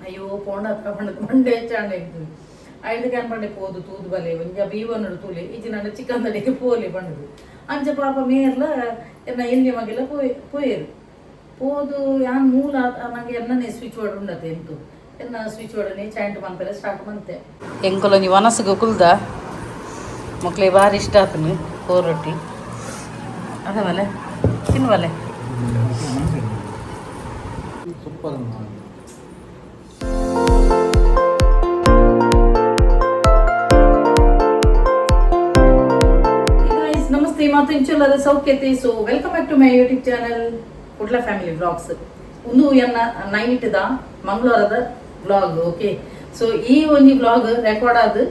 ಅಯ್ಯೋ ಪೋಂಡ ಪಂಡದು ಮಂಡೆ ಹೆಚ್ಚಾಂಡ ಇದ್ದು ಐದಕ್ಕೆ ಅನ್ಪಂಡೆ ಪೋದು ತೂದು ಬಲೆ ಒಂಜ ಬೀವನಡು ತೂಲೆ ಇಜ್ಜಿ ನನ್ನ ಚಿಕನ್ ದಡಿಗೆ ಪೋಲೆ ಪಂಡದು. ಅಂಚ ಪಾಪ ಮೇರ್ಲ ಎನ್ನ ಎಲ್ಲಿ ಮಗಿಲ ಪೋಯ್ ಪೋಯೇರು ಪೋದು ಯಾನ್ ಮೂಲ ನಂಗೆ ಎನ್ನನೆ ಸ್ವಿಚ್ ಬೋರ್ಡ್ ಉಂಡತೆ ಎಂತು ಎನ್ನ ಸ್ವಿಚ್ ಬೋರ್ಡನೆ ಚಾಂಟ್ ಮನ್ಪೆರೆ ಸ್ಟಾರ್ಟ್ ಮಂತೆ. ಎಂಕೊಲೊಂಜಿ ವನಸುಗು ಕುಲ್ದ ಮಕ್ಳಿಗೆ ಭಾರಿ ಇಷ್ಟ ಆತನು ಕೋರ್ ರೊಟ್ಟಿ ಅದ ಬಲೆ ತಿನ್ನುವಲೆ. ಸೂಪರ್. Guys, ನಮಸ್ತೆ ಮಾತು ಇಂಚುಲ್ಲದ ಸೌಖ್ಯತೆ. So welcome back to my YouTube channel Kudla family vlogs. ಒಂದು ಎನ್ನ ನೈಟ್ the ಮಂಗಳವಾರದ ವ್ಲಾಗ್. ಓಕೆ, ಸೊ ಈ ಒಂಜಿ ವ್ಲಾಗ್ ರೆಕಾರ್ಡ್ ಆದ್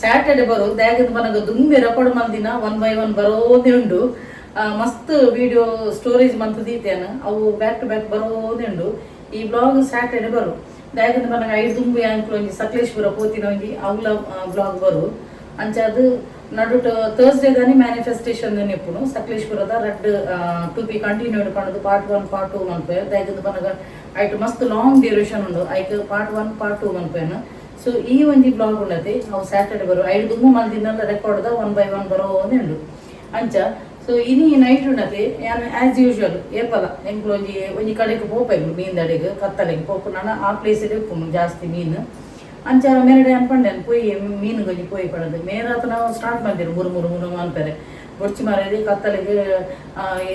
ಸ್ಯಾಟರ್ಡೆ ಬರು ದಾಗದ ಮನಗ ದುಂಬೆ ರೆಕಾರ್ಡ್ ಮಂದಿನ ಒನ್ ಬೈ ಒನ್ ಬರೋದೇ ಉಂಡು. ಮಸ್ತ್ ವಿಡಿಯೋ ಸ್ಟೋರೇಜ್ ಮಂತ್ ದೀತೇನೆ, ಅವು ಬ್ಯಾಕ್ ಟು ಬ್ಯಾಕ್ ಬರೋದೇ ಉಂಡು. ಈ ವ್ಲಾಗ್ ಸ್ಯಾಟರ್ಡೆ ಬರು ದಾಗದ ಮನಗ ಐದು ದುಂಬೆ ಅಂಕ್ಲು ಒಂಜಿ ಸಕಲೇಶ್ಪುರ ಪೋತಿನ ಒಂಜಿ ಅವ್ಲ ವ್ಲಾಗ್ ಬರು. ಅಂಚ ಅದು ನಡುಟ ಥರ್ಸ್ಡೇ ದಾನಿ ಮ್ಯಾನಿಫೆಸ್ಟೇಷನ್ ಇಪ್ಪುನು ಸಕಲೇಶ್ಪುರದ ರಡ್ಡ್ ಟು ಬಿ ಕಂಟಿನ್ಯೂಡ್ ಪಂಡದು ಪಾರ್ಟ್ ಒನ್ ಪಾರ್ಟ್ ಟೂ ಮನ್ಪೆ. ದಾಗದ ಪನಗ ಐಟ್ ಮಸ್ತ್ ಲಾಂಗ್ ಡ್ಯೂರೇಷನ್ ಉಂಡು, ಐಕ್ ಪಾರ್ಟ್ ಒನ್ ಪಾರ್ಟ್ ಟೂ ಮನ್ಪೇನು. ಸೊ ಈ ಒಂಜಿ ವ್ಲಾಗ್ ಉಂಡತೆ, ಅವು ಸ್ಯಾಟರ್ಡೆ ಬರು. ಐದು ದುಮ್ಮು ಮಲ್ದಿನ record the one by one ಬರೋದೇ ಉಂಡು. ಅಂಚ ಸೊ ಇನಿ ನೈಟ್ ಉಂಡತೆ ಯಾನ್ ಆಸ್ ಯೂಶುವಲ್ ಏಪಲ ಎಂಕ್ಲು ಒಂಜಿ ಒಂಜಿ ಕಡೆಗೆ ಪೋಪ ಮೀನ್ ದಡೆಗೆ ಕತ್ತಲೆಗೆ ಪೋಪು. ನಾನು ಆ ಪ್ಲೇಸ್ ಇಪ್ಪುನು ಜಾಸ್ತಿ ಮೀನು. ಅಂಚ ಮೇರಡೆ ಅನ್ಪಂಡೆ ಪೋಯಿ ಮೀನು ಗೊಂಜಿ ಪೋಯಿ ಪಡದು. ಮೇರಾತ ನಾವು ಸ್ಟಾರ್ಟ್ ಮಾಡ್ತೀರಿ ಮೂರು ಮೂರು ಮೂರು ಅನ್ಪೆರೆ ಬೊಡ್ಚಿ ಮಾರೇದಿ ಕತ್ತಲೆಗೆ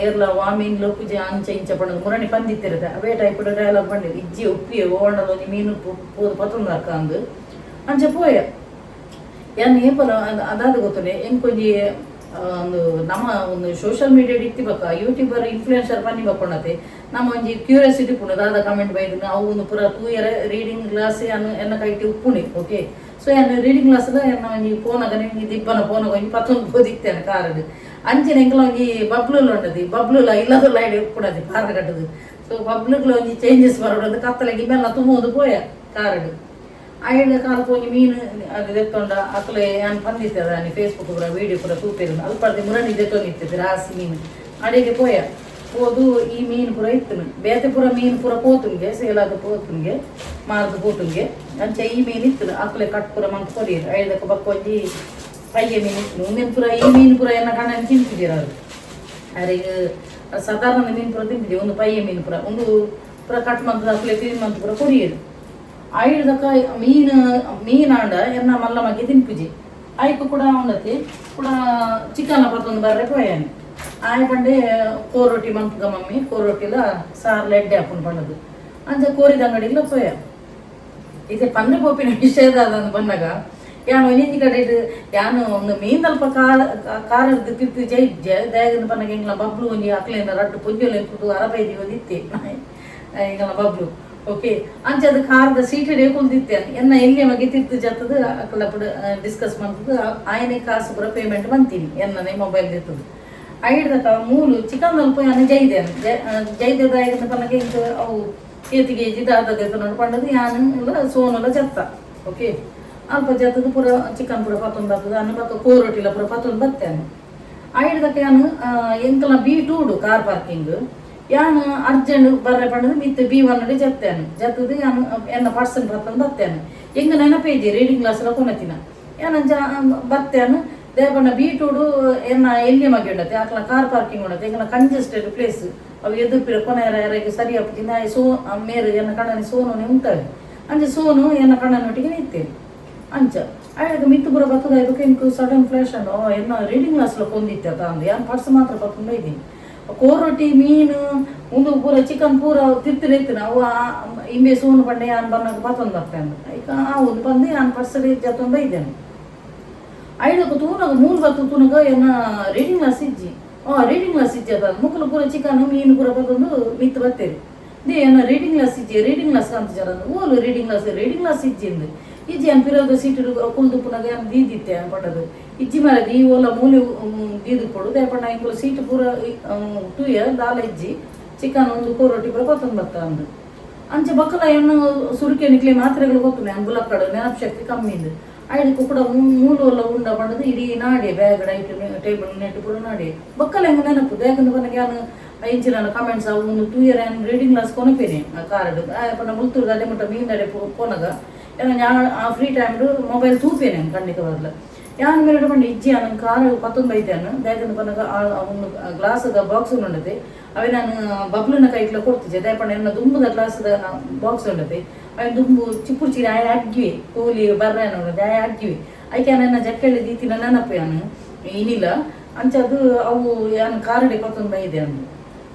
ಏರ್ಲ ವಾ ಮೀನ್ ಲೊಪ್ಪುಜಿ ಅಂಚ ಇಂಚ ಪಂಡದು ಮುರಣಿ ಪಂದಿತ್ತಿರುತ್ತೆ. ಅವೇ ಟೈಪ್ ಡೈಲಾಗ್ ಪಂಡಿರು ಇಜ್ಜಿ ಉಪ್ಪಿ ಓಂಡದ ಒಂಜಿ ಮೀನು ಪೋದು ಪತ್ತೊಂದು ಅಕ್ಕ ಅಂದು. ಅಂಚ ಪೋಯ ಯಾನ್ ಏಪಲ ಅದಾದ ಗೊತ್ತುಂಡೆ ಎಂಕೊಂಜಿ ಒಂದು ನಮ್ಮ ಒಂದು ಸೋಷಿಯಲ್ ಮೀಡಿಯಾ ಇತ್ತಿ ಬಕ್ಕ ಯೂಟ್ಯೂಬರ್ ಇನ್ಫ್ಲೂಯೆನ್ಸರ್ ಪನ್ನಿ ಬಕ್ಕೊಂಡತೆ ನಮ್ಮ ಒಂಜಿ ಕ್ಯೂರಿಯಾಸಿಟಿ ಉಪ್ಪುಂಡು. ದಾದ ಕಮೆಂಟ್ ಬೈದು ಅವು ಒಂದು ಪೂರ ತೂಯರೆ ರೀಡಿಂಗ್ ಗ್ಲಾಸ್ ಅನ್ನು ಎನ್ನ ಕೈಟಿ ಉಪ್ಪುಂಡೆ. ಓಕೆ, ಸೊ ಎನ್ನ ರೀಡಿಂಗ್ ಗ್ಲಾಸ್ ಎನ್ನ ಒಂಜಿ ಫೋನಾಗನೆ ಒಂಜಿ ದಿಬ್ಬನ ಫೋನಾಗ ಒಂಜಿ ಪತ್ತೊಂದು ಪೋದಿತ್ತೇನೆ ಕಾರಡ್. ಅಂಚಿನ ಎಂಕಲ ಒಂಜಿ ಬಬ್ಲುಲ ಉಂಡದಿ ಬಬ್ಲುಲ ಇಲ್ಲದಲ್ಲ ಐಡಿ ಉಪ್ಪುಡದಿ ಪಾರ ಕಟ್ಟದು. ಸೊ ಬಬ್ಲುಗ್ಲ ಒಂಜಿ ಚೇಂಜಸ್ ಬರೋದು ಕತ್ತಲೆಗೆ ಮೆಲ್ಲ ತುಂಬುವುದು ಪೋಯ ಕಾರಡ್. ಐಡ ಕಾಲಕ್ಕೆ ಒಂಜಿ ಮೀನು ಅದು ದೆತ್ತೊಂಡ ಅಕಲೆ ಯಾನ್ ಪಂದಿತ್ತದ ಫೇಸ್ಬುಕ್ ಪೂರ ವೀಡಿಯೋ ಪೂರ ತೂಪೇರು ಅಲ್ಪರ್ದಿ ಮುರಣಿ ದೆತ್ತೊಂದಿತ್ತದ ರಾಸಿ ಮೀನು. ಅಡಿಗೆ ಪೋಯ ಪೋದು ಈ ಮೀನು ಪೂರ ಇತ್ತನು ಬೇತೆ ಪೂರ ಮೀನು ಪೂರ ಪೋತುಂಗೆ ಸೇಲಾದ ಪೋತುಂಗೆ ಮಾರ್ದು ಪೋತುಂಗೆ. ಅಂಚ ಈ ಮೀನು ಇತ್ತನು ಅಕಲೆ ಕಟ್ ಪೂರ ಮಂತ್ ಕೊರಿಯರು. ಐದಕ್ಕೆ ಬಕ್ಕ ಒಂಜಿ ಪಯ್ಯ ಮೀನು ಇತ್ತು. ಉಂದೆನ್ ಪೂರ ಈ ಮೀನು ಪೂರ ಎನ್ನ ಕಣ್ಣನ್ನು ತಿಂತಿದ್ದೀರ ಅದು ಅರೆಗ್ ಸಾಧಾರಣ ಮೀನು ಪೂರ ತಿಂತಿದ್ದೆ. ಒಂದು ಪಯ್ಯ ಮೀನು ಪೂರ ಒಂದು ಪೂರ ಕಟ್ ಮಂತ್ ಅಕಲೆ ಕ್ಲೀನ್ ಮಂತ್ ಪೂರ ಕೊರಿಯರು. ಐಡ್ದಕ್ಕ ಮೀನು ಮೀನಾಂಡ ಎನ್ನ ಮಲ್ಲ ಮಗ್ಗೆ ತಿನ್ಪುಜಿ. ಐಕ್ ಕೂಡ ಉಂಡತಿ ಕೂಡ ಚಿಕನ್ ಪತ್ತೊಂದು ಬರ್ರೆ ಪೋಯಾನೆ. ಆಯ್ ಪಂಡೆ ಕೋರ್ ರೊಟ್ಟಿ ಮನ್ಪುಗ ಮಮ್ಮಿ, ಕೋರ್ ರೊಟ್ಟಿಲ ಸಾರ್ಲ ಎಡ್ಡೆ ಹಾಕೊಂಡು ಪಂಡದು. ಅಂಚ ಕೋರಿದ ಅಂಗಡಿಗ್ಲ ಪೋಯ. ಇದೆ ಪಂದ್ರೆ ಪೋಪಿನ ವಿಷಯದ ಅದಂದು ಬಂದಾಗ ಯಾನು ಒಂಜೊಂಜಿ ಕಡೆ ಯಾನು ಒಂದು ಮೀನ್ ಅಲ್ಪ ಕಾರ ಕಾರ ತಿರ್ತು ಜೈ ದಯಗಂದು ಪನ್ನಗ ಎಂಗ್ಲ ಬಬ್ಲು ಒಂಜಿ ಅಕ್ಲೇನ ರಡ್ಡು ಪೊಂಜೊಲೆ ಪುಟ್ಟು ಅರಬೈದಿ ಒಂದು ಇತ್ತೆ ಎಂಗ್ಲ ಬಬ್ಲು. ಓಕೆ, ಅಂಚ ಅದು ಕಾರ್ದ ಸೀಟಡೆ ಕುಲ್ದಿತ್ತೆ. ಎನ್ನ ಎಲ್ಲಿ ಮಗೆ ತಿರ್ತು ಜತ್ತದು ಅಕ್ಲ ಡಿಸ್ಕಸ್ ಮಾಡ್ತದೆ. ಆಯನೆ ಕಾಸು ಪೂರ ಪೇಮೆಂಟ್ ಬಂತೀನಿ ಎನ್ನನೆ ಮೊಬೈಲ್ ಇರ್ತದೆ. ಐಡ್ದಕ್ಕ ಮೂಲು ಚಿಕನ್ ಅಲ್ಪ ಯಾನು ಜೈದೆ ಜೈದೆ ದಾಯಗಂದು ಪನ್ನಗ ಇಂಕ ಅವು ಏತಿ ಕೆಜಿ ದಾದ ನೋಡು ಪಂಡದು ಯಾನು ಸೋನುಲ ಜತ್ತ. ಓಕೆ, ಅಲ್ಪ ಜತ್ತದ ಪೂರ ಚಿಕನ್ ಪೂರ ಪತ್ತೊಂದು ಬರ್ತದೆ ಅನ್ನ ಬಕ್ಕ ಕೋರ್ ರೊಟ್ಟಿಲ ಪೂರ ಪತ್ತೊಂದು ಬತ್ತೇನೆ. ಐಡ್ದಕ್ಕ ಯಾನು ಎಂಕಲ ಬಿ ಟೂಡು ಕಾರ್ ಪಾರ್ಕಿಂಗ್. ಯಾನು ಅರ್ಜೆಂಟ್ ಬರ್ರೆ ಪಂಡದು ಮಿತ್ ಬಿ ಒನ್ ಜತ್ತೇನೆ. ಜತ್ತದು ಯಾನು ಎನ್ನ ಪರ್ಸನ್ ಪತ್ತೊಂದು ಬತ್ತೇನೆ. ಎಂಗ ನೆನಪೇಜಿ ರೀಡಿಂಗ್ ಕ್ಲಾಸ್ ಎಲ್ಲ ಕೊನತಿನ ಯಾನಂಚ ಬತ್ತೇನು ದೇಪಣ್ಣ ಬಿ ಟೂಡು ಎನ್ನ ಎಲ್ಲಿ ಮಗೆ ಉಂಡತೆ ಅಕ್ಲ ಕಾರ್ ಪಾರ್ಕಿಂಗ್ ಉಂಡತೆ ಎಂಕಲ ಕಂಜೆಸ್ಟೆಡ್ ಪ್ಲೇಸ್. ಅವು ಎದುರು ಪಿರ ಕೊನೆಯರ ಯಾರಿಗೆ ಸರಿ ಅಪ್ಪುಜಿನ ಸೋ ಮೇರು ಎನ್ನ ಕಣ್ಣನಿ ಸೋನು ಉಂಟವೆ. ಅಂಚ ಸೋನು ಎನ್ನ ಕಣ್ಣನೊಟ್ಟಿಗೆ ನಿತ್ತೇನೆ. ಅಂಚ ಆಯ್ತು ಮಿತ್ತು ಪೂರ ಬತ್ತದ ಇದಕ್ಕೆ ಇಂಕು ಸಡನ್ ಫ್ಲಾಶ್ ಅಂಡ್ ಎನ್ನ ರೀಡಿಂಗ್ ಕ್ಲಾಸ್ಲ ಕೊಂದಿತ್ತೆ ಅಂದು. ಯಾನ್ ಪರ್ಸ್ ಮಾತ್ರ ಪತ್ತೊಂದು ಇದ್ದೀನಿ. ಕೋರ್ ರೊಟ್ಟಿ ಮೀನು ಒಂದು ಪೂರ ಚಿಕನ್ ಪೂರ ತಿರ್ತಿರ ಇತ್ತು. ಅವು ಇಂಬೆ ಸೋನು ಪಂಡೆ ಯಾನ್ ಬನ್ನಾಗ ಪತ್ತೊಂದು ಬರ್ತೇನೆ ಈಗ ಆ ಒಂದು ಬಂದು ಯಾನ್ ಪರ್ಸ್ ಜತ್ತೊಂದು ಇದ್ದೇನೆ. ಐದಕ್ಕೆ ತೂನಗ ಮೂರು ಬತ್ತು ತೂನಗ ಎನ್ನ ರೀಡಿಂಗ್ ಕ್ಲಾಸ್ ಇಜ್ಜಿ. ಆ ರೀಡಿಂಗ್ ಕ್ಲಾಸ್ ಇಜ್ಜಿ ಅದ ಮುಕ್ಕಲು ಪೂರ ಚಿಕನ್ ಮೀನು ಪೂರ ಪತ್ತೊಂದು ಮಿತ್ತು ಬತ್ತೇರಿ they ಎನ್ನ ರೀಡಿಂಗ್ ಕ್ಲಾಸ್ ಇಜ್ಜಿ ರೀಡಿಂಗ್ ಕ್ಲಾಸ್ ಅಂತ ಜರ ಓಲು ರೀಡಿಂಗ್ ಕ್ಲಾಸ್ ರೀಡಿಂಗ್ ಕ್ಲಾಸ್ ಇಜ್ಜಿ ಇಂದು ಇಜ್ಜಿ ಅನ್ ಪಿರೋದ ಸೀಟ್ ಕುಲ್ದು ಪುನಗ ಯಾನ್ ದೀದಿತ್ತೆ ಅನ್ ಪಂಡದು ಇಜ್ಜಿ ಮರದಿ ಈ ಓಲ ಮೂಲೆ ದೀದು ಪೊಡು ದೇಪಣ್ಣ ಇಂಕುಲು ಸೀಟ್ ಪೂರ ತೂಯ ದಾಲ ಇಜ್ಜಿ ಚಿಕನ್ ಒಂದು ಕೋರೊಟ್ಟಿ ಪೂರ ಪತ್ತೊಂದು ಬತ್ತ ಅಂದು. ಅಂಚ ಬಕ್ಕಲ ಎನ್ನು ಸುರುಕೆ ನಿಕ್ಲೆ ಮಾತ್ರೆಗಳು ಗೊತ್ತು ಅಂಗುಲಕ್ಕಡು ನೆನಪು ಶಕ್ತಿ ಕಮ್ಮಿ ಇಂದು. ಐದಕ್ಕೂ ಕೂಡ ಮೂಲು ಎಲ್ಲ ಉಂಡ ಪಂಡದು ಇಡೀ ನಾಡಿ ಬ್ಯಾಗ್ ಐಟ್ ಟೇಬಲ್ ನೆಟ್ಟು ಪೂರ ನಾಡಿ ಬಕ್ಕಲ ಹೆಂಗ ನೆನಪು ದೇಕಂದು ಪನಗೆ ಯಾನು ಇಂಚಿನ ಕಮೆಂಟ್ಸ್ ಅವು ಒಂದು 2 year reading class ಕೊನಪೇನೆ. ಆ ಕಾರ್ಡ್ ಪಂಡ ಮುಲ್ತೂರು ಅಡೆ ಮುಟ್ಟ ಮೀನ್ ಅಡೆ ಪೋನಗ ಯಾನ್ ಆ free time mobile ತೂಪೇನೆ. ಖಂಡಿತವಾಗ್ಲ ಯಾನ್ ಮೇರೆ ಪಂಡ ಇಜ್ಜಿ, ಯಾನ್ ಕಾರ್ ಪತ್ತೊಂದು ಐತಾನು. ದಾಯೆಂದ್ ಪನ್ನಗ ಆ ಒಂದು ಗ್ಲಾಸ್ದ ಬಾಕ್ಸ್ ಉಂಡತೆ, ಅವೆ ನಾನು ಬಬ್ಲುನ ಕೈಟ್ಲ ಕೊಡ್ತಿದ್ದೆ. ದಾಯೆ ಪಂಡ ಎನ್ನ ದುಂಬುದ ಗ್ಲಾಸ್ದ ಬಾಕ್ಸ್ ಉಂಡತೆ, ಅವೆ ದುಂಬು ಚಿಪ್ಪುರು ಚೀರ ಆಯ ಅಗ್ಗಿವೆ ಕೂಲಿ ಬರ್ರೆ ಉಂಡತೆ, ಆಯ ಅಗ್ಗಿವೆ. ಐಕೆ ನನ್ನ ಜಕ್ಕೆಳ್ಳಿ ದೀತಿನ ನೆನಪು ಯಾನು ಇನಿಲ್ಲ. ಅಂಚ ಅದು ಅವು ಯಾನ್ ಕಾರಡೆ ಪತ್ತೊಂದು ಬೈದೆ ಅಂದು.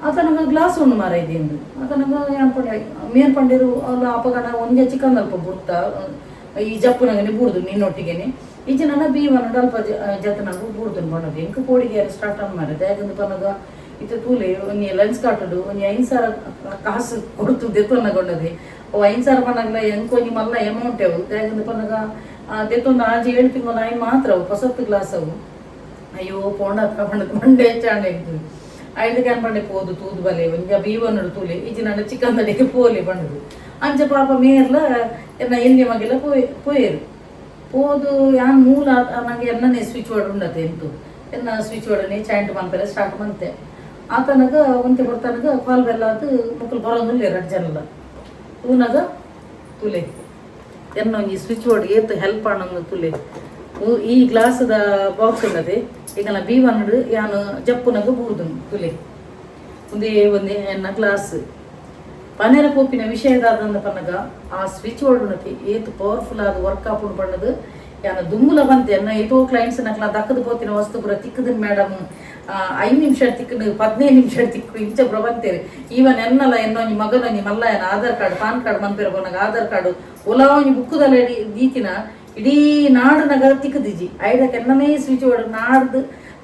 ಆತನಗ ಗ್ಲಾಸ್ ಉಂಡು ಮಾರ ಇದೆ ಎಂದು. ಆತನಗ ಯಾನ್ ಪಂಡೆ, ಮೇನ್ ಪಂಡೇರು ಅಲ್ಲ ಅಪಗಣ ಒಂಜೆ ಚಿಕನ್ ಅಲ್ಪ ಬುಡ್ತ ಈ ಜಪ್ಪುನಗನೆ ಬೂಡ್ದು ನಿನ್ನೊಟ್ಟಿಗೆನೆ. ಈಚೆ ನನ್ನ ಬೀವನ ಅಲ್ಪ ಜತನಗು ಬೂಡ್ದು ಪಣ್ಣದು. ಎಂಕ್ ಪೋಡಿಗೆ ಸ್ಟಾರ್ಟ್ ಆನ್ ಮಾರೆ. ದಾಯೆಗಂದು ಪನ್ನಗ ಇತ್ತೆ ತೂಲೆ, ಒಂಜಿ ಲೆನ್ಸ್ ಕಾಟುಡು ಒಂಜಿ 5,000 ಕಾಸು ಕೊಡ್ತು ದೆತ್ತೊನ್ನಗೊಂಡದೆ. ಅವು 5,000 ಪನ್ನಗಲ ಎಂಕ್ ಒಂಜಿ ಮಲ್ಲ ಅಮೌಂಟ್ ಅವು. ದಾಯೆಗಂದು ಪನ್ನಗ ದೆತ್ತೊಂದು 6-7 ತಿಂಗಳು ಆಯ್ನ್ ಮಾತ್ರ ಅವು ಪೊಸತ್ತು ಗ್ಲಾಸ್ ಅವು. ಅಯ್ಯೋ ಪೋಂಡ ಪಂಡದು ಮಂಡೆ ಹೆಚ್ಚಾಂಡ ಎಂಕ್. ಐದಕ್ಕೆ ಪಂಡೆ ಪೋದು ತೂದು ಬಲೆ, ಒಂಜ ಬೀವನಡು ತೂಲೆ, ಇಜ್ಜಿ ನನ್ನ ಚಿಕನ್ ದಡಿಗೆ ಪೋಲೆ ಪಂಡದು. ಅಂಚ ಪಾಪ ಮೇರ್ಲ ಎನ್ನ ಎಲ್ಲಿ ಮಗೆಲ್ಲ ಪೋಯ್ ಪೋಯೇರು. ಪೋದು ಯಾನ್ ಮೂಲ ನಂಗೆ ಎನ್ನನೇ ಸ್ವಿಚ್ ಬೋರ್ಡ್ ಉಂಡತೆ ಎಂತು ಎನ್ನ ಸ್ವಿಚ್ ಬೋರ್ಡನೆ ಚಾಯಿಂಟ್ ಮನ್ಪೆರೆ ಸ್ಟಾರ್ಟ್ ಮಂತೆ. ಆತನಗ ಒಂತೆ ಬರ್ತನಗ ಕಾಲ್ ಬೆಲ್ಲ ಅದು ಮುಕ್ಕಲು ಬರೋಂದುಲ್ಲೆ ರಡ್ಡ್ ಜನಲ. ತೂನಗ ತುಲೆ, ಎನ್ನ ಒಂಜಿ ಸ್ವಿಚ್ ಬೋರ್ಡ್ ಏತ್ ಹೆಲ್ಪ್ ಆಣಂದು ತುಲೆ. ಈ ಗ್ಲಾಸ್ದ ಬಾಕ್ಸ್ ಉಂಡತೆ, ಈಗ ಬಿ ಒನ್ ಯಾನು ಜಪ್ಪುನಗ ಬೂರ್ದು ತುಲೆ, ಒಂದೇ ಒಂದೇ ಎನ್ನ ಗ್ಲಾಸ್. ಪನೇರ ಪೋಪಿನ ವಿಷಯದಾದಂದ ಪನ್ನಗ ಆ ಸ್ವಿಚ್ ಬೋರ್ಡ್ ಉಂಡತಿ ಏತ್ ಪವರ್ಫುಲ್ ಆದ ವರ್ಕ್ ಆಪುಂಡು ಪಣ್ಣದು ಯಾನ ದುಂಬುಲ ಬಂತೆ. ಎನ್ನ ಏತೋ ಕ್ಲೈಂಟ್ಸ್ ನಕ್ಲ ದಕ್ಕದ ಪೋತಿನ ವಸ್ತು ಪೂರ ತಿಕ್ಕದನ್ ಮೇಡಮ್, 5 ನಿಮಿಷ ತಿಕ್ಕದು, 15 ನಿಮಿಷ ತಿಕ್ಕು, ಇಂಚ ಪೂರ ಬಂತೇರು. ಈವನ್ ಎನ್ನಲ ಎನ್ನೊಂಜಿ ಮಗನೊಂಜಿ ಮಲ್ಲಯನ ಆಧಾರ್ card PAN card ಮನ್ಪೆರ ಪೋನಗ ಆಧಾರ್ card ಒಲ ಒಂಜಿ ಬುಕ್ಕುದಲ್ಲ ದೀತಿನ ಇಡೀ ನಾಡು ನಗರ ತಿಕ್ಕದಿಜಿ. ಐದಕ್ಕೆ ಎನ್ನನೇ ಸ್ವಿಚ್ ಬೋರ್ಡ್ ನಾಡ್ದು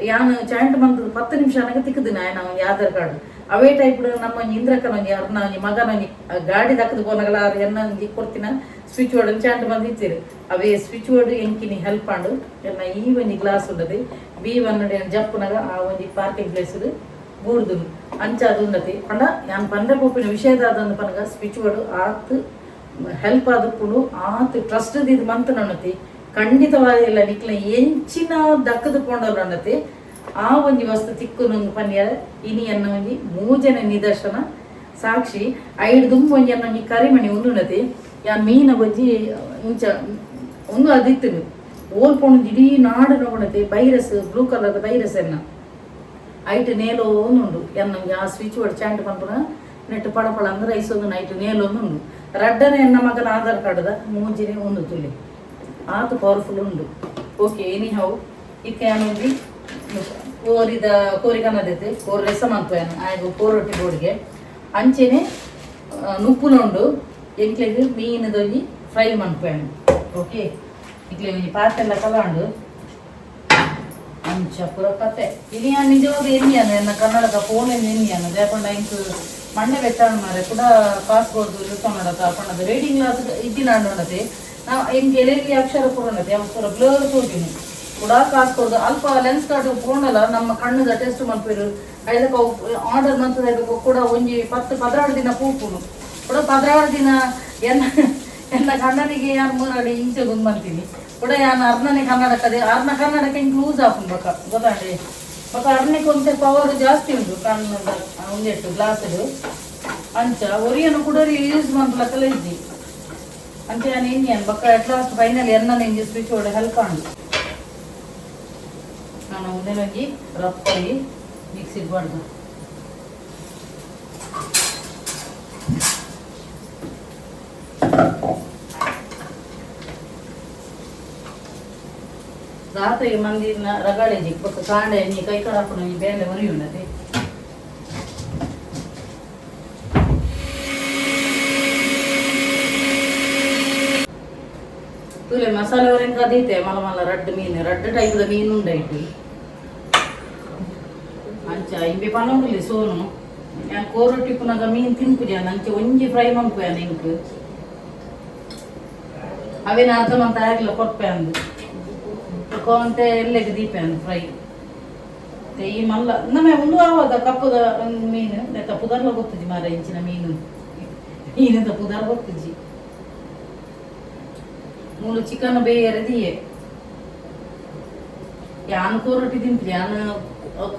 ಯಾನ್ ಚಾಂಟ್ ಮಂತದ 10 ನಿಮಿಷ ಅನಗ ತಿಕ್ಕದಿನ ಆಯನ ಒಂಜಿ ಆಧಾರ್ ಕಾರ್ಡ್. ಅವೇ ಟೈಪ್ ನಮ್ಮ ಒಂಜಿ ಇಂದ್ರಕ್ಕನ ಒಂಜಿ ಅರ್ನ ಒಂಜಿ ಮಗನ ಒಂಜಿ ಗಾಡಿ ದಕ್ಕದ ಪೋನಗಲ ಆರು ಎನ್ನ ಒಂಜಿ ಕೊಡ್ತಿನ ಸ್ವಿಚ್ ಬೋರ್ಡ್ ಚಾಂಟ್ ಬಂದಿತ್ತೀರು. ಅವೇ ಸ್ವಿಚ್ ಬೋರ್ಡ್ ಎಂಕಿನಿ ಹೆಲ್ಪ್ ಆಂಡು. ಎನ್ನ ಈ ಒಂಜಿ ಗ್ಲಾಸ್ ಉಂಡದೆ, ಬಿ ಒನ್ ಜಪ್ಪುನಗ ಆ ಒಂಜಿ ಪಾರ್ಕಿಂಗ್ ಪ್ಲೇಸ್ ಬೂರ್ದು. ಅಂಚ ಅದು ಉಂಡತಿ. ಪಂಡ ಯಾನ್ ಪಂಡ ಪೋಪಿನ ವಿಷಯದಾದಂದು ಪನಗ ಸ್ವಿಚ್ ಬೋರ್ಡ್ ಆತ್ ಹೆಲ್ಪ್ ಆದುಪ್ಪುಂಡು, ಆತ್ ಟ್ರಸ್ಟ್ ಇದು ಮಂತ್ ನನ್ನತಿ. ಖಂಡಿತವಾಗಿಲ್ಲ ನಿಕ್ಲ ಎಂಚಿನ ದಕ್ಕದ ಪೋಂಡಲ್ ಅನ್ನತಿ, ಆ ಒಂಜಿ ವಸ್ತು ತಿಕ್ಕುನೊಂದು ಪನ್ಯರ ಇನಿ ಎನ್ನ ಒಂಜಿ ಮೂಜನೆ ನಿದರ್ಶನ ಸಾಕ್ಷಿ. ಐಡ್ ದುಂಬು ಒಂಜಿ ಎನ್ನ ಒಂಜಿ ಕರಿಮಣಿ ಉಂಡುನತಿ. ಯಾನ್ ಮೀನ ಒಂಜಿ ಇಂಚ ಒಂದು ಅದಿತ್ತು ಓಲ್ ಪೋಣು ಇಡೀ ನಾಡು ನೋಡತಿ. ಬೈರಸ್, blue colour virus ಎನ್ನ ಐಟ್ ನೇಲೋ ಉಂಡು. ಎನ್ನ ಆ ಸ್ವಿಚ್ ಬೋರ್ಡ್ ಚಾಂಟ್ ಪನ್ಪುನ ನೆಟ್ಟು ಪಡ ಪಡ ಅಂದ್ರೆ ಐಸೊಂದು ನೈಟ್ ನೇಲೊಂದು ಉಂಡು. ರಡ್ಡನೆ ಎನ್ನ ಮಗನ ಆಧಾರ್ ಕಾರ್ಡ್ದ ಮೂಜಿನೆ ಒಂದು ತುಲಿ ಆತು ಪವರ್ಫುಲ್ ಉಂಡು. Okay, any how ಇತ್ತೆ ಒಂಜಿ ಕೋರಿದ ಕೋರಿ ಕನ್ನದೈತೆ, ಕೋರಿ ರಸ ಮನ್ಪುವೆನು ಆಯ್ಗು ಕೋರೊಟ್ಟಿ ಬೋಡಿಗೆ. ಅಂಚೆನೆ ನುಪ್ಪುಲುಂಡು, ಎಂಕ್ಲೆಗ್ ಮೀನದೊಂಜಿ ಫ್ರೈ ಮನ್ಪುವೆನು. ಓಕೆ, ಇಕ್ಲೆ ಒಂಜಿ ಪಾತೆಲ್ಲ ಕಲಾಂಡು. ಅಂಚ ಪೂರ ಕತೆ. ಇನಿ ಯಾನ್ ನಿಜವಾದ ಎನ್ನಿಯಾನು ಎನ್ನ ಕನ್ನಡದ ಫೋನ್ ಎನ್ನಿಯಾನು. ದಾಯೆಪಂಡ ಎಂಕ್ ಮಣ್ಣೆ ಬೆತ್ತಾಣ ಮಾರೆ ಕೂಡ ಕಾಸು ಕೊರ್ದು ಕನ್ನಡದ ಪಂಡದ ರೀಡಿಂಗ್ ಕ್ಲಾಸ್ ಇದ್ದಿನಾಂಡ ಉಂಡತೆ. ನಾವು ಎಂಕ್ ಎಲೆಲ್ಲಿ ಅಕ್ಷರ ಪೂರ ಉಂಡತೆ, ಅವು ಪೂರ ಬ್ಲರ್ ತೋಜುನು. ಕೂಡ ಕಾಸು ಕೊಡ್ದು ಅಲ್ಪ ಲೆನ್ಸ್ ಕಾರ್ಡ್ ಪೋಂಡಲ ನಮ್ಮ ಕಣ್ಣುದ ಟೆಸ್ಟ್ ಮನ್ಪೆರು. ಐದಕ್ಕೆ ಅವು ಆರ್ಡರ್ ಮಂತದ ಕೂಡ ಒಂಜಿ 10-12 ದಿನ ಪೂಪುನು. ಕೂಡ 16 ದಿನ ಎನ್ನ ಎನ್ನ ಕಣ್ಣನಿಗೆ ಯಾನ್ ಮೂರಡಿ ಇಂಚೆ ಗುಂದ್ ಮಂತೀನಿ. ಕೂಡ ಯಾನ್ ಅರ್ನನೆ ಕನ್ನಡಕದೆ ಅರ್ನ ಕನ್ನಡಕ್ಕೆ ಇಂಕ್ ಲೂಸ್ ಆಪುಂಡು. ಬೊಕ ಗೊತ್ತಾಂಡೆ, ಬೊಕ ಅರ್ನೆಗೆ ಒಂತೆ ಪವರ್ ಜಾಸ್ತಿ ಉಂಟು ಕಣ್ಣು ಒಂದೆಟ್ಟು ಗ್ಲಾಸ್. ಅಂಚ ಒರಿಯನು ಕೂಡ ಯೂಸ್ ಮನ್ಪುಲಕಲ ಇಜ್ಜಿ. ಅಂಚ ಯಾನ್ ಎನ್ನಿಯಾನ್ ಬೊಕ at last final ಎನ್ನ ಇಂಜಿ switch board help ಆಂಡು. ನಾನು ಒಂದೇನೊಂಜಿ ರಪ್ಪಿ ಮಿಕ್ಸಿಗೆ ಬಡ್ದು ರಾತ್ರಿ ಮಂದಿ ರಗಳೆಜಿ. ಬೊಕ್ಕ ಕಾಂಡೆ ನೀ ಕೈ ಕಡಾಪುನ ಈ ಬೇಲೆ ಒರಿಯುಂಡತೆ. ತೂಲೆ, ಮಸಾಲೆ ಒರೆಂಕ ದೀತೆ ಮಲ್ಲ ಮಲ್ಲ ರಡ್ಡ್ ಮೀನು, ರಡ್ಡ್ ಟೈಪ್ದ ಮೀನು ಉಂಡೈಟ್. ಅಂಚ ಇಂಬೆ ಪನೊಂದುಲ್ಲೆ ಸೋನು, ಯಾನ್ ಕೋರೊಟ್ಟಿ ಪುನಗ ಮೀನ್ ತಿನ್ಪುಜಾನ. ಅಂಚ ಒಂಜಿ ಫ್ರೈ ಮನ್ಪುಯಾನ ಎಂಕ್. ಅವೇನ ಅರ್ಧ ಮಂತ ಆಗ್ಲ ಕೊರ್ಪೆ ಅಂದು ಒಂತೆ ಎಲ್ಲೆಗ್ ದೀಪೆ ಅಂದು ಫ್ರೈ. ಈ ಮಲ್ಲ ನಮೆ ಉಂದು ಆವದ ಕಪ್ಪುದ ಒಂದು ಮೀನು ನೆತ್ತ ಪುದರ್ಲ ಗೊತ್ತುಜಿ ಮಾರ. ಇಂಚಿನ ಮೀನು ಮೀನಿಂದ ಪುದರ್ ಗೊತ್ತುಜಿ. ಮೂಲು ಚಿಕನ್ ಬೇಯರೆ ದಿಯೆ. ಯಾನ್ ಕೋರೊಟ್ಟಿ ತಿನ್ಪುಜಿ ಯಾನ್.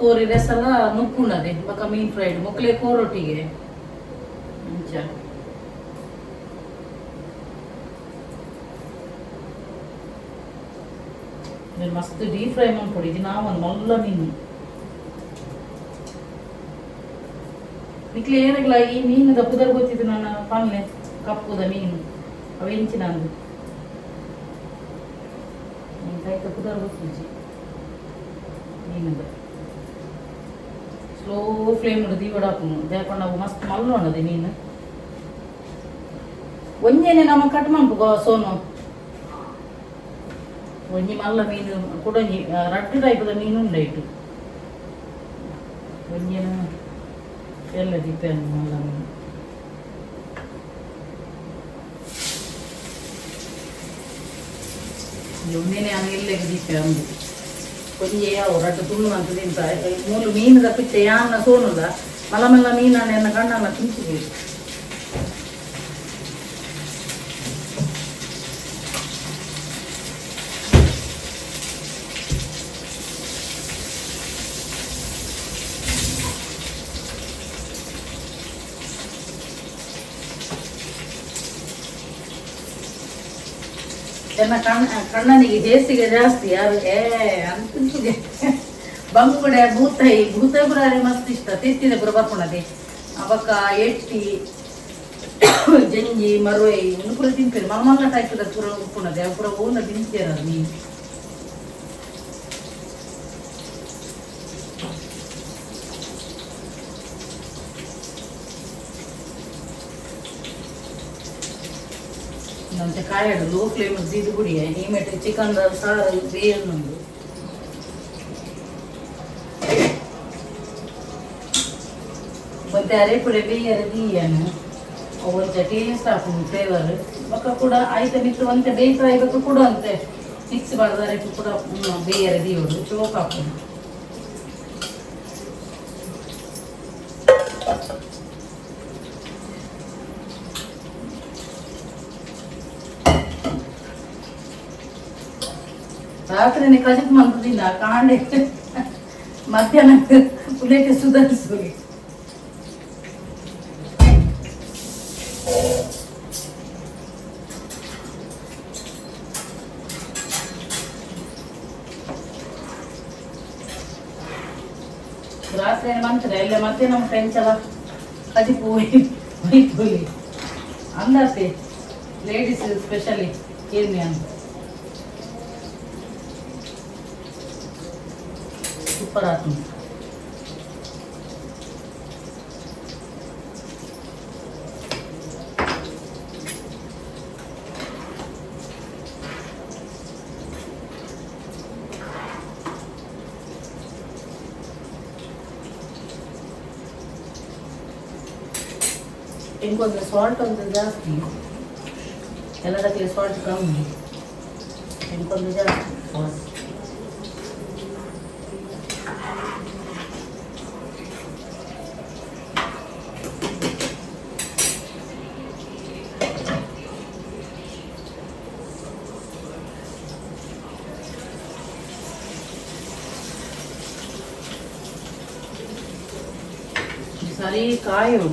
ಕೋರಿ ರೆಸಲ ನುಕ್ಕುಂಡದೆ ಬೊಕ ಮೀನ್ ಫ್ರೈಡ್ ಮೊಕ್ಲೆ ಕೋರೊಟ್ಟಿಗೆ ಅಂಚ ಮಸ್ತ್ ಡೀಪ್ ಫ್ರೈ ಮನ್ಪೊಡು ಇದು ನಾವು ಮಲ್ಲ ಮೀನು ನಿಕ್ಲೆ ಏನಾಗಲ್ಲ ಈ ಮೀನು ಪುದರ್ ಗೊತ್ತಿದ್ದು ನನ್ನ ಪನ್ಲೆ ಕಪ್ಪುದ ಮೀನು ಅವ ಎಂಚಿನಂದು ಕೈತ ಪುದರ್ ಗೊತ್ತಿಜ್ಜಿ ಮೀನದ. ಸ್ಲೋ ಫ್ಲೇಮ್ ದೀವಡಾಪುನು ದೇಪಂಡ ಅವು ಮಸ್ತ್ ಮಲ್ಲೊಂಡದೆ ಮೀನು. ಒಂಜೆನೆ ನಮ್ಮ ಕಟ್ ಮನ್ಪು ಸೋನು ಒಂಜಿ ಮಲ್ಲ ಮೀನು ಕುಡೊಂಜಿ ರಡ್ಡು ಟೈಪದ ಮೀನು ಉಂಡೈಟು ಒಂಜೆನ ಎಲ್ಲ ದೀಪೆಯನ್ನು ಮಲ್ಲ ಮೀನು. ಒಂದೇನೆ ಎಲ್ಲೆಗೆ ದೀಪೆ ಅಂದು ಒಂಜೆ ಯಾವ ರಡ್ಡು ತುಂಡು ಅಂತ ತಿಂತ ಮೂಲು ಮೀನುದ ಪಿಚ್ಚೆ ಯಾನ್ನ ಸೋನುದ ಮಲ್ಲ ಮಲ್ಲ ಮೀನನ್ನ ಎನ್ನ ಕಣ್ಣನ್ನ ತಿಂಚಿದೆ. ಎನ್ನ ಕಣ್ಣನಿಗೆ ಹೇಸಿಗೆ ಜಾಸ್ತಿ ಯಾರು ಏ ಅಂತಿಗೆ ಬಂಗುಡೆ ಬೂತಾಯಿ ಬೂತಾಯಿ ಪೂರ ಮಸ್ತ್ ಇಷ್ಟ ತಿತ್ತಿದೆ ಪೂರ ಬರ್ಪುಣದೆ ಅವಕ್ಕ ಎಟ್ಟಿ ಜಂಜಿ ಮರುವೈ ಇನ್ನು ಪೂರ ತಿನ್ಪೇರು ಮಲ್ಲ ಮಲ್ಲ ಟೈಪದ ಪೂರ ಉಪ್ಪುಣದೆ ಅವು ಪೂರ ಓನ ತಿಂತೀರ ಮೀನು. ನಂತೆ ಕಾಯಡು ಲೋ ಫ್ಲೇಮ್ ದೀದು ಗುಡಿಯ ಈ ಮೆಟ್ಟಿ ಚಿಕನ್ ಸಾರು ಬೇಯನ್ನೊಂದು ಮತ್ತೆ ಅರೆ ಪುಡೆ ಬೇಯರ ದೀಯನು ಒಂಚ ಟೇಸ್ಟ್ ಆಪುಂಡು ಫ್ಲೇವರ್ ಬೊಕ್ಕ ಕೂಡ ಆಯ್ತ ಮಿತ್ತು ಒಂತೆ ಬೇಯ್ತಾ ಇಬೇಕು ಕೂಡ ಅಂತೆ ಮಿಕ್ಸ್ ಮಾಡಿದ ಅರೆಪು ಕೂಡ ಬೇಯರ ದೀಯೋಡು ಚೋಕ್ ಆಪುಂಡು. ರಾತ್ರಿನೇ ಕಜಿಪ್ ಮಂತದಿಂದ ಕಾಂಡೆ ಮಧ್ಯಾಹ್ನ ಉಲೇಟೆ ಸುಧಾರಿಸೋಗಿ. ರಾತ್ರಿ ಮಂತ್ರ ಎಲ್ಲ ಮತ್ತೆ ನಮ್ಮ ಫ್ರೆಂಡ್ಸ್ ಎಲ್ಲ ಕಜಿಪು ಹೋಯ್ತು ಅಂದಾಸೆ ಲೇಡೀಸ್ ಸ್ಪೆಷಲಿ ಏನೇ ಅಂತ ಸೂಪರ್ ಆತು. ಇಂಕೊಂದು ಸಾಲ್ಟ್ ಒಂದು ಜಾಸ್ತಿ, ಎಲ್ಲದಕ್ಕೆ ಸಾಲ್ಟ್ ಕಮ್ಮಿ, ಇಂಕೊಂದು ಜಾಸ್ತಿ ಸಾಲ್ಟ್. ಸರಿ ಕಾಯೋಡು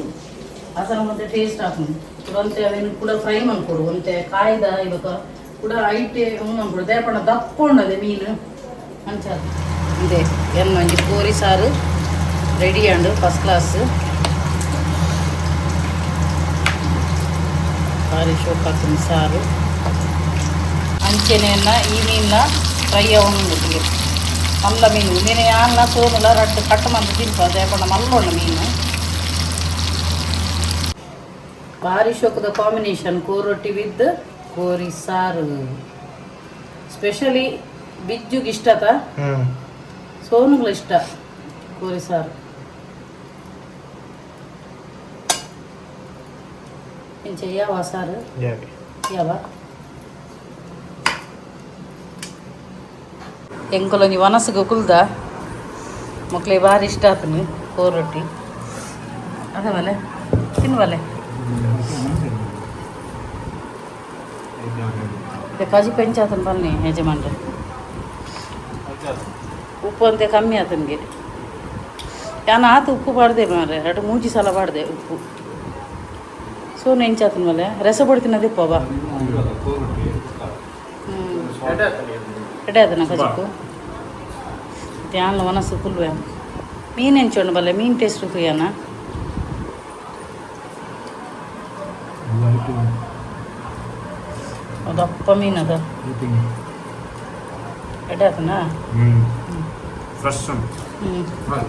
ಅಸಲ ಮತ್ತೆ ಟೇಸ್ಟ್ ಹಾಕೊಂಡು ಒಂತೆ ಅವೇನು ಕೂಡ ಫ್ರೈ ಮಾಡ್ಕೊಡು ಒಂತೆ ಕಾಯ್ದ ಇವಾಗ ಕೂಡ ಐಟೆ ಅನ್ಕೊಡು ದೇಪಣ್ಣ ದಪ್ಪೊಂಡದೆ ಮೀನು ಅಂಚಾದ ಇದೆ ಎನ್ನ ಒಂಜಿ ಕೋರಿ ಸಾರು ರೆಡಿ ಅಂಡು ಫಸ್ಟ್ ಕ್ಲಾಸ್ ಭಾರಿ ಶೋಕ್ ಹಾಕಿನ ಸಾರು. ಅಂಚೆನೆಯನ್ನ ಈ ಮೀನ ಫ್ರೈ ಅವನು ಮಲ್ಲ ಮೀನು ಮೀನು ಯಾನ್ನ ಸೋನುಲ ರಡ್ಡು ಕಟ್ಟ ಮಂತ ತಿನ್ಪ ದೇಪಣ್ಣ ಮಲ್ಲೊಂಡ ಮೀನು. ಭಾರಿ ಶೋಕದ ಕಾಂಬಿನೇಷನ್ ಕೋರೊಟ್ಟಿ ವಿತ್ ಕೋರಿ ಸಾರು. ಸ್ಪೆಷಲಿ ಬಿಜ್ಜುಗೆ ಇಷ್ಟತ ಸೋನುಗಳು ಇಷ್ಟ ಕೋರಿ ಸಾರು. ಇಂಚ ಯಾವ ಸಾರು ಯಾವ ಎಂಕುಲೊಂಜಿ ವನಸುಗು ಕುಲ್ದ ಮಕ್ಳಿಗೆ ಭಾರಿ ಇಷ್ಟ ಆತನು ಕೋರೊಟ್ಟಿ ಅದೇ ತಿನ್ನುವಲೆ ಕಾಜಿ ಪೆಂಚಾತನ ಬನ್ನಿ ಯಜಮಾನ್ರೆ. ಉಪ್ಪು ಅಂತೆ ಕಮ್ಮಿ ಆತನಿಗೆ. ಯಾನ್ ಆತ ಉಪ್ಪು ಪಾಡ್ದೆ ಮಾರೆ ರಡ್ಡ್ ಮೂಜಿ ಸಲ ಪಾಡ್ದೆ ಉಪ್ಪು. ಸೋನು ಎಂಚಾತನ ಮಲ್ಲೆ ರಸ ಬೊಡ್ತಿನದೇ ಪೋಬಾ. ಎಡೆ ಅದನ್ನ ಕಜಿಪ್ಪು ಧ್ಯಾನ ಮನಸ್ಸು ಫುಲ್. ಮೀನು ಎಂಚೋಣ ಬಲ್ಲೆ, ಮೀನು ಟೇಸ್ಟ್ ತುಯ್ಯಾನ. ಅದಪ್ಪ ಮೀನು ಅದ. ಎಡೆ ಆತನಾ? ಫ್ರೆಶ್. ಹ್ಞೂ,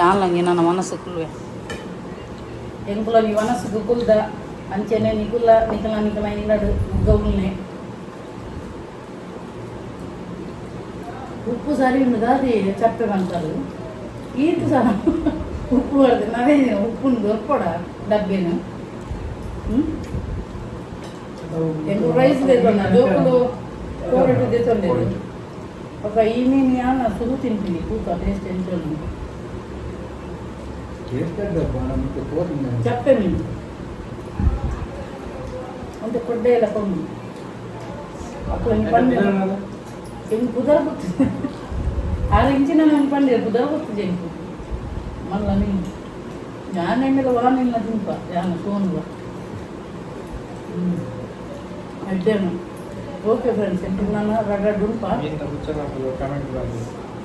ಯಾನ್ಲಂಗೆ ನನ್ನ ಮನಸ್ಸು ಕುಲ್ವೆ. ಎಂಕುಲ ನೀ ಮನಸ್ಸು ಕುಲ್ದ ಅಂಚೆನೆ ನಿಕುಲ್ಲ ನಿಕಲ ನಿಕಲ ಇಲ್ಲಡು ಮುಗ್ಗವುಲ್ನೆ. ಉಪ್ಪು ಸರಿ ಉಂಡು ದಾದಿ ಚಪ್ಪೆ ಬಂತಾರು ಈತು ಸಹ ಉಪ್ಪು ಬರ್ತದೆ. ನಾವೇ ಉಪ್ಪು ದೊರ್ಪೊಡ ಡಬ್ಬಿನ. ಹ್ಞೂ, ಎಂಕು ರೈಸ್ ದೇತೊಂಡ ಜೋಕುಲು ಕೋರಟು ದೇತೊಂಡೇರು. ఒక ಈ ಮೀನು ಯಾನ ಸುರು ತಿಂತೀನಿ ತೂಕ ಟೇಸ್ಟ್ ಎಂಚ ಉಂಡು. ಚಪ್ಪೆ ಮೀನು ಒಂದು ಕೊಡ್ಡೆ ಎಲ್ಲ ಕೊಂಡು ಅಪ್ಪು ಹಿಂಗೆ ಪಂಡೆ ಹಿಂಗೆ ಪುದರ್ ಗೊತ್ತು ಆರು ಇಂಚಿನ ನಾನು ಪಂಡೆ ಪುದರ್ ಗೊತ್ತು ಎಂಕು ಮಲ್ಲ ಮೀನು. ಯಾನ್ ಎಮ್ಮೆಲ ವಾನಿಲ್ಲ ತಿನ್ಪ ಯಾನ ಸೋನುವ. ಹ್ಞೂ, ಅಡ್ಡೇನು. ಓಕೆ ಫ್ರೆಂಡ್ಸ್, ಎಂಟು ನಾನು ರಡ್ಡ ಉಂಪ.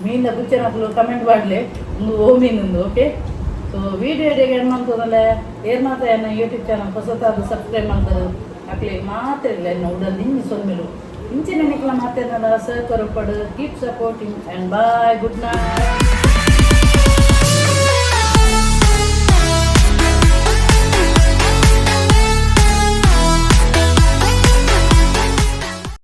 ಮೀನ ಬುಚ್ಚನಕುಲು ಕಮೆಂಟ್ ಮಾಡಲಿ ಒಂದು ಓ ಮೀನೊಂದು. Okay, so video ಇಡೆಗೆ ಏನು ಮಾಡ್ತದಲ್ಲ ಏರ್ ಮಾತ ಎನ್ನ ಯೂಟ್ಯೂಬ್ ಚಾನಲ್ ಹೊಸತಾದ ಸಬ್ಸ್ಕ್ರೈಬ್ ಮಾಡ್ತಾರೆ ಅಕ್ಲೆ ಮಾತ್ರ ಇಲ್ಲ ಎನ್ನ ಉಡಲ್ ನಿಂಜಿ ಸೊನ್ಮೆಲು ಇಂಚಿನ ನಿಕ್ಲ ಮಾತೇನಲ್ಲ ಸಹಕಾರ ಪಡು. Keep supporting and bye, good night.